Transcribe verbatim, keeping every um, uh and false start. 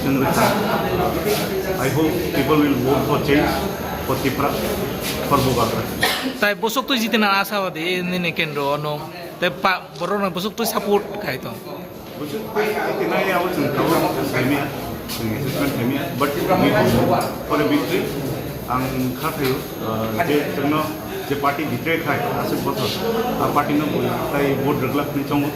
Chwng rwkha. I hope people will vote for change for Tipra, for Bubagra. Tai bosok twi jitna asha wadi nini kendro ano. Tai pa borok na bosok twi support khai tong. Bosok twi jitna ya o chwng thago saimia, chwng assessment saimia, but we hope for a victory. Ang kha thaio, uh, je chwngno je party betray khai aswk bothor, a party no tai vote rwglak ni chongo.